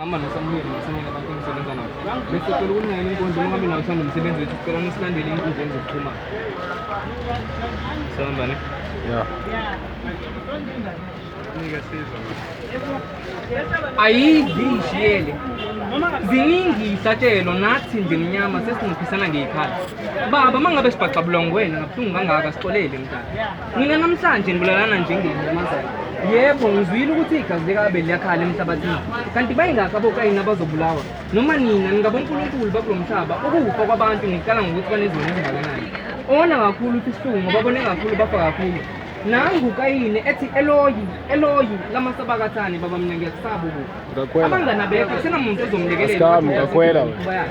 Mama noSamuel noSamuel abantu engisebenza nabo. Bese cela ukunqena inkondlo uma ngabe nawe uthanda umsebenzi wethu sicela nisilandele ey'nkundleni zokuxhumana. Sihamba ne? Yeah. Ayidli ishiyele. Ziningi ihlatshelo nathi nje mnyama sesinciphisana ngey'khala. Baba uma ngabe sibhaxabulwa nguwena ngabuhlungu kangaka sixolele mntana. Nina namhlanje nibulalana njengenyamazane. Yebo, ngizwile ukuthi igazi likaAbel liyakhala emhlabathini. Kanti bayingakhi abokayini abazobulawa? Noma nina ningabonkulunkulu bakulo mhlaba, ukufa kwabantu ngiqala ngokuthi banezono ezingakanani. Ona kakhulu uthi isihlungu ngoba bone kakhulu bafa kakhulu. Nangu Kayini ethi Eloyi, Eloyi, lamasabakathani baba mina ngiyakusaba ukufa. Ngakhwela. Abangani abekho akusenamuntu ozomlekelela. Asikhambi, ngakhwela wena.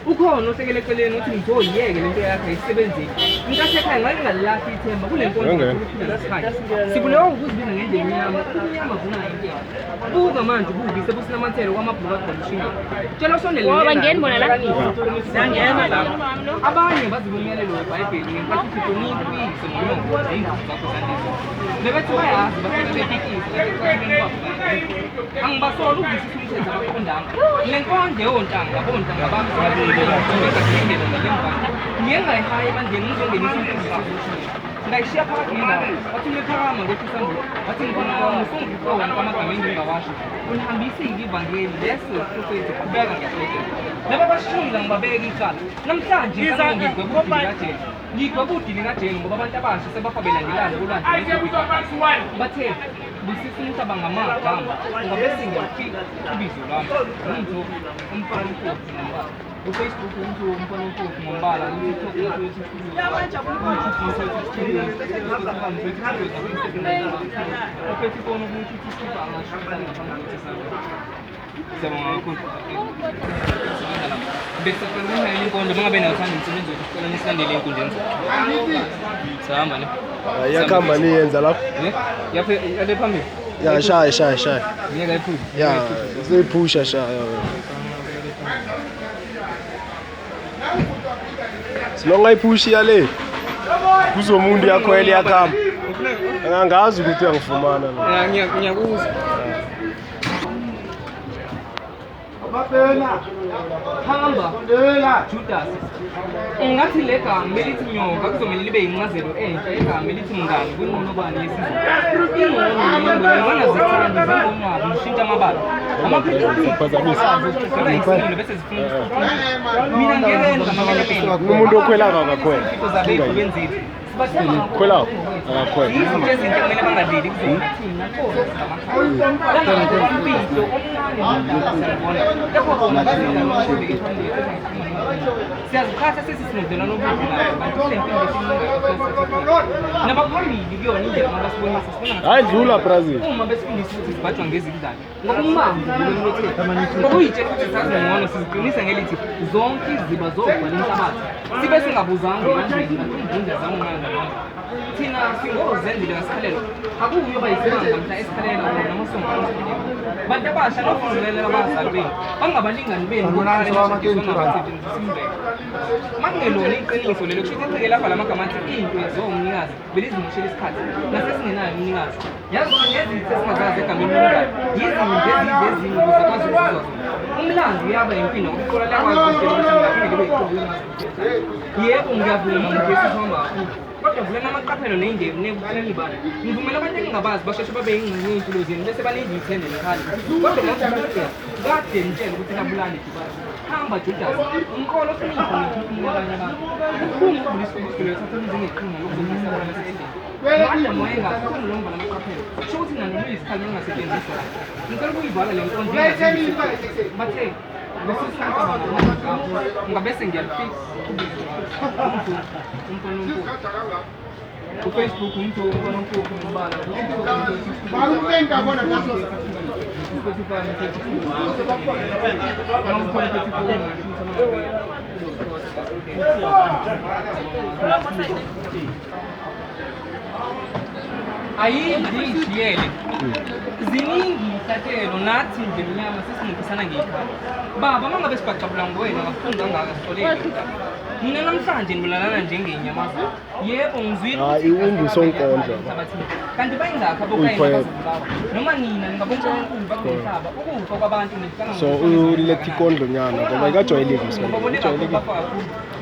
Ukhona osekele eceleni uthi mtho yiyeke lento yakho ayisebenzeki. Inkathi ekhaya ngake ngalilahla ithemba kule nkonzo Ngeke. yokuphila nesikhaya. Sibulewa ukuzibiza ngendlela emnyama, ubumnyama bunayo inkinga. Buka manje ububi sebusinamathele kwamabhuku agcwalishiwe. Tshela osondele Wo, bangeni bona la. Siyangena la. Abanye baziba umyalelo weBhayibheli ngenkathi uthi hlonipha uyise nonyoko nezingane zakho zandiswe. Bebethi bayazi bafike bepikise bese kwabo. Angibasoli ukuzwisisa umthetho abaqondanga. Le nkondlo yontanga bontanga bami sebengathengela ngemva. Ngiye ngayihayi ebandleni ngizongenisa imfundiso ezoshini. Ngayishiya phakathi nendawo. Wathi umephakama ngethi isambulo. Wathi mfana wami usungiphe wonke amagama engingawasho. Ulihambisile ivangeli leso siprofethi qhubeka ngiyaqhubeka. Laba bashumila ngibabeka icala. Namhlanje ngigweba udili kajele. Ngigweba udili kajele ngoba abantu abasha sebafa belandelana kulwandle. Bathe busisa umhlaba ngamagama ngoba bese ngiyafika ubizo lwami. Ngumtho umfana umfowethu ngombala. KuFacebook umtho umfana umfowethu ngombala. KuTikTok umtho uphethe ifoni ukuthi uthi angasho ngaphambi kokuthi Siyabonga kakhulu. Besicela ukunqena inkondlo uma ngabe nawe uthanda umsebenzi wethu sicela nisilandele ey'nkundleni zokuxhumana. Sihamba ne? Iyakhamba niyenza lapho. Ne? Yaphe yale phambili. Ya shaya shaya shaya. Ngeke ayiphushe. Ya uzoyiphusha shaya. Silonga iphushi yale. Kuzomuntu yakhwela iyakhamba. Angazi ukuthi uyangifumana la. Ya ngiyakuzwa. Hamba Judas. Ungathi le gama elithi nyoka kuzomele libe yincazelo entsha igama elithi mngani kwinqolobane yesizwe. Ingqondo zithandi zingonwabi zishintsha amabala. Amaphilisi bese zifuna mina ngiyenza amabala. Umuntu okhwelako akakhwela. Zabe benzile. Khwelako akakhwela. Izinto ezinto kumele bangadleli kuzona thina impilo omncane lapho bona siyaziphatha sesi sinobudlelwano obuhle nabo bantu kule mpilo esiningi nabaphambili kuyona indlela uma basibonisa sibona Hayi dlula Brazil. uma besifundisa ukuthi sibhajwa ngezindlala ngoba ummango ngokuyitshela ukuthi sazi ngcono siziqinisa ngelithi zonke iziba zogcwala inhlabathi sibe singabuzanga ebandleni ngathi zamnqanda thina singozenzile ngasikhalelo akuyoba yisimanga mhla esikhalela wona amasongo bantu abasha nofuzulelela abazali benu bangabalingani benu bokuqala imvelo makungelona iqiniso lelo kusho ukuthi icike lapha lamagama athi into yaziwa umnikazi belizimoshela isikhathi nasesingenayo umnikazi yazi nezitha esingazazi egameni lomngane yizinto ezidla ezinye ukuze kwazi ukuzuzwa zona umlando uyaba impilo ngoba iqola liyakwazi ukutshela ukuthi ngingaphinde libe yiqobo yebo ngiyavuma umjesu uhamba kakhulu kodwa vulani amaqaphelo ney'ndevu nekutheni ibala ngivumela abantu engingabazi basheshe babe yingxenye yey'mpilo zenu bese baney'thende nekhala kodwa ngakade kade nitshela ukuthi nabulale jubane hamba Judas umqolo ohlonipha ngiphefumula abanye abantu kubuhlungu ukuvula isifundo ethatha njengeqhinga lokuzobuyisa abantu baseSedeni no-Adamu wayengazi lo mvala amaqaphelo kusho ukuthi nanoma izikhali mangasetshenziswa la ngicela ukuyivala le nkonzo bathe ngabese ngiyalifika umfana omkhulu kuFacebook umuntu umfana omkhulu ngombala Ayidli ishiyele. Ziningi Ihlatshelo nathi nje mnyama sesinciphisana ngey'khala. Baba, uma ngabe sibhaxabula ngowena kabuhlungu kangaka sixolele. Mina namhlanje nibulalana njengenyamazane. Yebo, ngizwile Hayi, ukuthi iwumbi usonkondlo. emhlabathini. Kanti bayingakho abokayini Uyipoet. abazobulawa. Noma nina ningabonkulunkulu bakulomhlaba, ukufa kwabantu nifana So uletha ikondlonyana ngoba ikajwayeleki msonto. Ijwayelekile.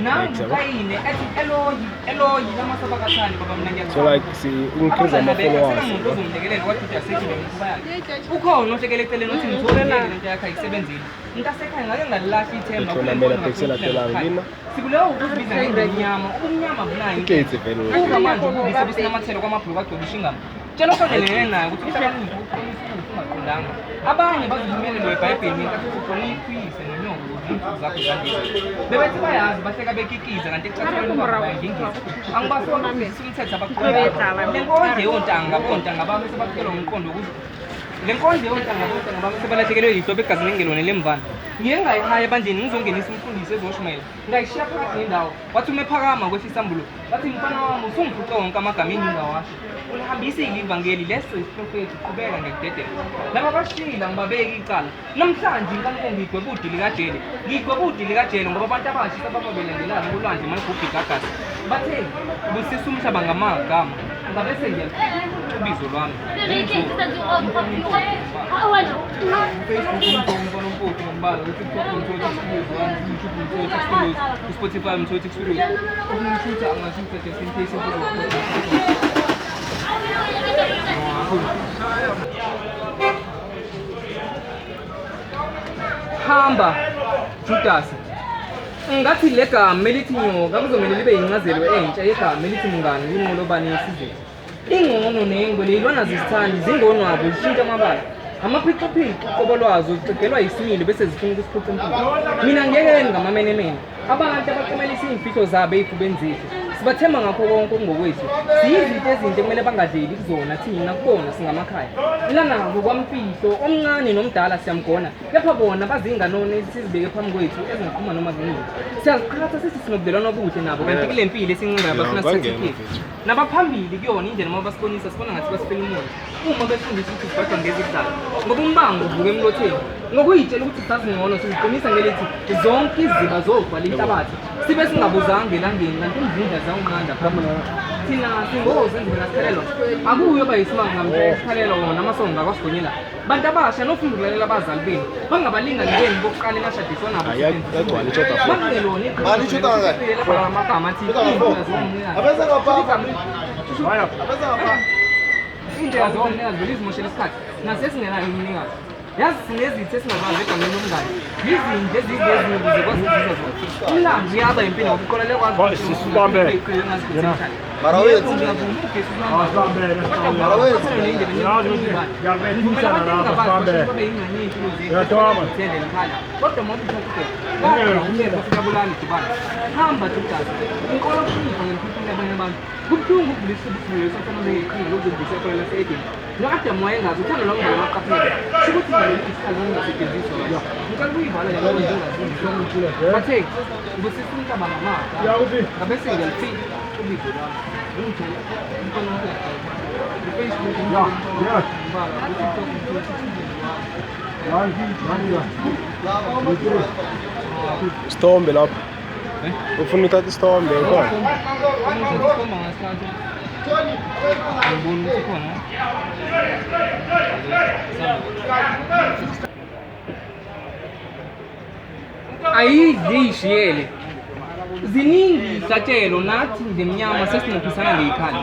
Nangu yabo. kayine ethi Eloyi, Eloyi lamasabakathani baba mina So ngiyakuthanda. like si increase Abangani abekho, ama-followers. akusenamuntu ozomlekelela kwaJuda asekile ngemikhuba yakhe. Ukhona ohlekele eceleni othi ngithole ngeke lento yakhe ayisebenzile. Mntasekhaya ngake ngalilahla ithemba Lethona kule mela nkolo taxi ngafuna elatelang, ukuphila lena. Sibulewa ukuzibiza ngemnyama, ubumnyama bunayo. Iketse vele wena. Buka manje ububi sebusinamathelo kwamabhuluku agcwele ishingama. Tshela osondelene naye ukuthi uhlakaniphe ukuqinisa ukuthi ungaqondanga. Abanye bazivumelelo eBhayibhelini ngenkathi uthi uhloniphe uyise nonyoko ukuze izinsuku zakho zandise. Bebethi bayazi bahleka bekikiza kanti ekucathulweni kwabo bayangingisa. Angibasoli ukuzisa umthetho abaqondayo. Le nkondlo yontanga bontanga bami sebafikelwa umqondo wokuthi le nkondlo yontanga bontanga bami sebalahlekelwe yihlobo egazini engelona lemvana. Ngiye ngayihaya ebandleni ngizongenisa umfundisi ezoshumayela. Ngayishiya phakathi nendawo. Wathi uma ephakama kwehla isambulo. Wathi mfana wami usungiphuce wonke amagama engingawasho. Ulihambisile ivangeli leso isiprofethi qhubeka ngekudedela. Laba bashila ngibabeki icala. Namhlanje inkanuko ngigweba udili kajele. Ngigweba udili kajele ngoba abantu abasha sababa belandelana kulwandle maligubha igagasi. Bathe busisa umhlaba ngamagama. Ngabe sengiyalifika ubizo lwami. Facebook umfana ompofu ngombala ku-TikTok Mthotho Studios 1, YouTube Mthotho Studios, ku-Spotify Mthotho Studios. Ofuna ukushutha angashutha just in case Hamba Judas. Ngathi le gama elithi nyoka kuzomele libe yincazelo entsha yegama elithi mngani kwinqolobane yesizwe. Ingcono nengwe leyilwana zisithandi zingonwabo zishintsha amabala. Amaphixiphixi uqobo lwazo zixegelwa yisimilo bese zifuna ukusiphuca impilo. Mina ngeke ngamamenemene. Abantu abaqomelisa iy'mfihlo zabo ey'fubeni zethu. Sibathemba ngakho konke okungokwethu. Siyizinto ezinhle kumele bangadleli kuzona thina kubona singamakhaya. Lana ngokwamfihlo omncane nomdala siyamgona. Kepha bona bazinganono esizibeke phambi kwethu ezingaqhuma noma kunini. Siyaziqhatha sithi sinobudlelwano obuhle nabo kanti kule mpilo esincingayo bafuna Ya, sithathe bangena ikhefu. mfethu. Nabaphambili kuyona indlela uma basibonisa sibona ngathi basifela umoya. Uma befundisa ukuthi sibhadwa ngezidlalo. Ngoba umbango uvuka emlotheni. Ngokuyitshela ukuthi sazi ngcono siziqinisa ngelithi zonke iziba zogcwala inhlabathi. Sibe singabuzanga elangeni kanti imvundla zawunqanda phambili. Thina singozenziwe nasikhalelwa. Akuyo ba yisimanga mhla esikhalelwa wona amasongo akwasigonyela. Bantu abasha nofunda ukulalela abazali benu. Bangabalingani benu bokuqala enashadiswa nabo. Hayi, yagcwala ishoda four. Bangelona iqiniso Mali ishoda kangaki? lapha amagama athi Ishoda ka-four. iy'ndlela zomnikazi. Abese ngapha. Abese ngapha. Iy'ndlela zomnikazi vele izimoshela isikhathi nasesingenayo umnikazi. Yazi sinezitha esingazazi egameni lomngane. Yizinto ezizezinye ukuze kwazi ukuzuza zona. Umlando uyaba impilo ngoba iqola lekwazi Sisibambe. Mara wethu. Mara wethu. Kodwa uma uthatha hamba Judas. Inkolo kuyiva ngeliphefumulo abanye abantu. Kubuhlungu ukuvulisa ubuhlungu sathana njengeqhinga lokuzivulisa iqolo lase-Edeni. No-Adamu wayengazi uthando lwamngane waqaphela. Sho ukuthi ngaleli isikhathi ngingasetshenziswa kahle. Ngicela ukuyivala le nto ngingazizwa. Bathe ubusisa umhlaba ngamagama. Ngabe sengiyalifika ubizo lwami. Ngingithole umfana wami. Ku-Facebook umbala, ku-TikTok Mthotho Studios. Isithombe lapho. Ufuna uthatha isithombe khona. Ngibona ukuthi khona. Ayidli ishiyele. Ziningi ihlatshelo nathi ndemnyama sesinciphisana ngey'khali.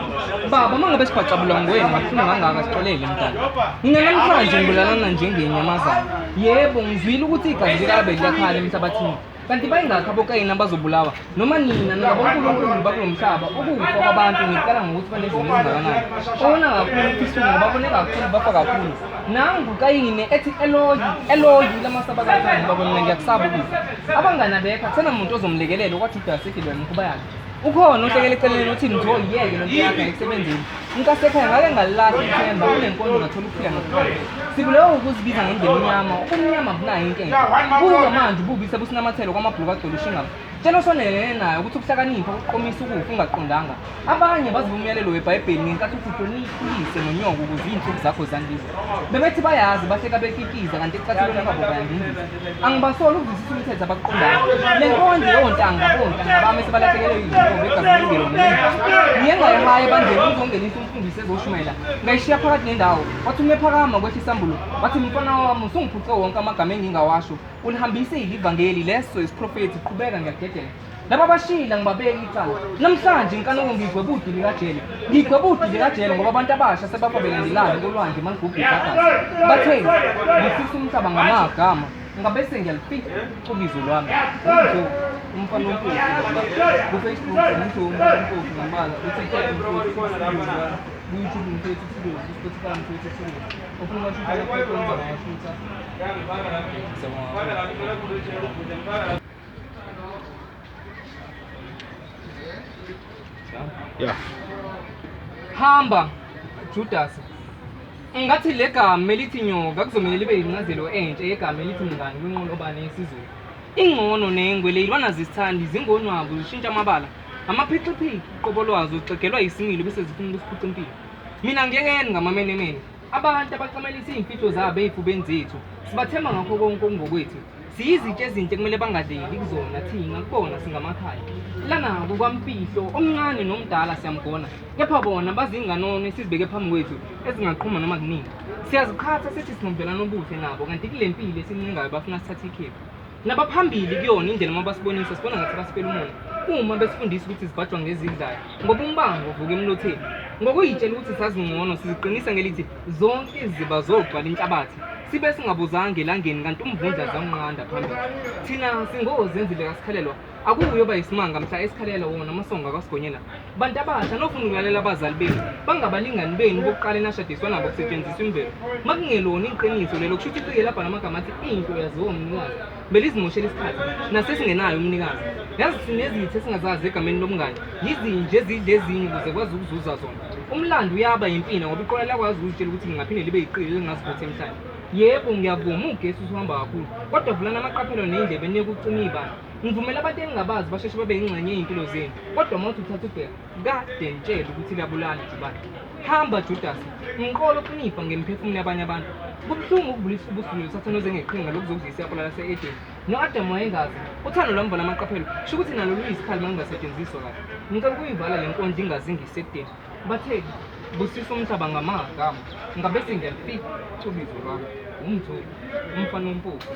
Baba, uma ngabe sibhaxabulwa ngwenu ngabuhlungu kangaka sixolele mntana. Mina namhlanje ngibulalana njengenyamazane. Yebo, ngizwile ukuthi igazi likaAbel liyakhala emhlabathini. Kanti bayingakho abokayini abazobulawa noma nina ningabonkulunkulu bakulo mhlaba ukufa kwabantu ngiqala ngokuthi banezinto ezingakanani. Owona kakhulu uFistu ngoba babone kakhulu bafa kakhulu. Nangu kayine ethi Eloyi, Eloyi lamasabakathani baba mina ngiyakusaba ukufa. Abangani abekho akusenamuntu ozomlekelela okwaJudas egilwa imikhuba yakhe. Ukhona ohlekele eceleni othi mtho yeke lento yakhe ayisebenzeli. Nkasekhaya ngake ngalilahla ithemba kule nkonzo ngathola ukuphila nokuqonda. Sibulewe ukuzibiza ngendlela emnyama, ubumnyama bunayo inkenke. Buka manje ububi sebusinamathelo kwamabhuluku agcwele ushingama. Tshela osondelene naye ukuthi ukuhlakanipha kuqomisa ukufa ungaqondanga. Abanye baziva umyalelo weBhayibheli ngenkathi uthi hlonipha uyise nonyoko ukuze iy'nsuku zakho zandiswe. Bebethi bayazi bahleka bekikiza kanti ekucathulweni kwabo bayandindisa. Angibasoli ukuzwisisa umthetho abakuqondayo. Le nkondlo yontanga bontanga bami sebalahlekelwe yizintombi egazi lomndeni nomndeni. Ngiye ngayihaya ebandleni ukuzongenisa umfundisi ezoshumayela. Ngayishiya phakathi nendawo. Wathi uma ephakama kwehla isambulo. Wathi mfana wami usungiphuce wonke amagama engingawasho. Ulihambisile ivangeli leso isiprofethi qhubeka ngiyakudedela. Laba bashila ngibabeka icala. Namhlanje inkanuko ngigweba udi likajele. Ngigweba udi likajele ngoba abantu abasha sebafa belandelana kolwandle maligubha igagasi. Bathe ngifisa umhlaba ngamagama ngabe sengiyalifika ubizo lwami. Umtho umfana ompofu ku-Facebook umtho umfana ompofu ngambala uTikTok umtho ku-YouTube umtho ku-Spotify umtho ofuna ukwashutha ngawashutha. Siyabonga. Yeah. Hamba Judas. Ngathi le gama elithi nyoka kuzomele libe yincazelo entsha yegama elithi mngani kwinqolobane yesiZulu. Ingcono nengwe leyilwana zisithandi zingonwabu zishintsha amabala. Amaphixiphixi uqobo lwazo zixegelwa yisimilo bese zifuna ukusiphuca impilo. Mina ngiyekeni ngamamenemene. Abantu abacamelisa iy'mfihlo zabo ey'fubeni zethu sibathemba ngakho konke okungokwethu. Siyizitsha ezinhle kumele bangadleli kuzona thina kubona singamakhaya. Lana kukwamfihlo omncane nomdala siyamgona. Kepha bona bazinganono esizibeke phambi kwethu ezingaqhuma noma kunini. Siyaziqhatha sithi sinobudlelwano obuhle nabo kanti kule mpilo esincengayo bafuna sithathe ikhefu. Nabaphambili kuyona indlela uma basibonisa sibona ngathi basifela umona. Uma besifundisa ukuthi zibhajwa ngezidlayo ngoba umbango uvuka emlotheni. Ngokuyitshela ukuthi sazi ngcono siziqinisa ngelithi zonke iziba zogcwala inhlabathi. Sibe singabuzanga elangeni kanti umvundla zawunqanda phambili. Thina singozenzile kasikhalelwa akuyoba yisimanga mhla esikhalela wona amasongo akasigonyela. Bantu abasha nofuna ukulalela abazali benu bangabalingani benu bokuqala enashadiswa nabo kusetshenziswa imvelo. Makungelona iqiniso lelo kusho ukuthi icike lapha namagama athi into yaziwa umnikazi. Belizimoshela isikhathi nasesingenayo umnikazi. Yazi sinezitha esingazazi egameni lomngani. Yizinja ezidla ezinye ukuze kwazi ukuzuza zona. Umlando uyaba yimpina ngoba iqola liyakwazi ukuzitshela ukuthi lingaphinde libe yiqili lingaziphethe emhlane. Yebo ngiyavuma ugesi usuhamba kakhulu kodwa vulani amaqaphelo ney'ndlebe niyeke ukucima iy'bani. Ngivumela abantu engingabazi basheshe babe yingxenye yey'mpilo zenu kodwa uma uthi uthatha ubheka kade ngitshela ukuthi liyabulala ijubane. Hamba Judas, ngiqola uqinifa ngemphefumulo yabanye abantu. Kubuhlungu ukuvula isifuba usivulile usathane oze ngeqhinga lokuzokudlisa i-apula lase-Edeni. No-Adamu wayengazi. Uthando lwamvala amaqaphelo. Kusho ukuthi nalo luyisikhala uma lungasetshenziswa kahle. Ngicela ukuyivala le nkondlo ingaze ngisekudeni. Bathe busisa umhlaba ngamagama ngabe sengiyalifica ubizo lwami. Umtho umfana ompofu.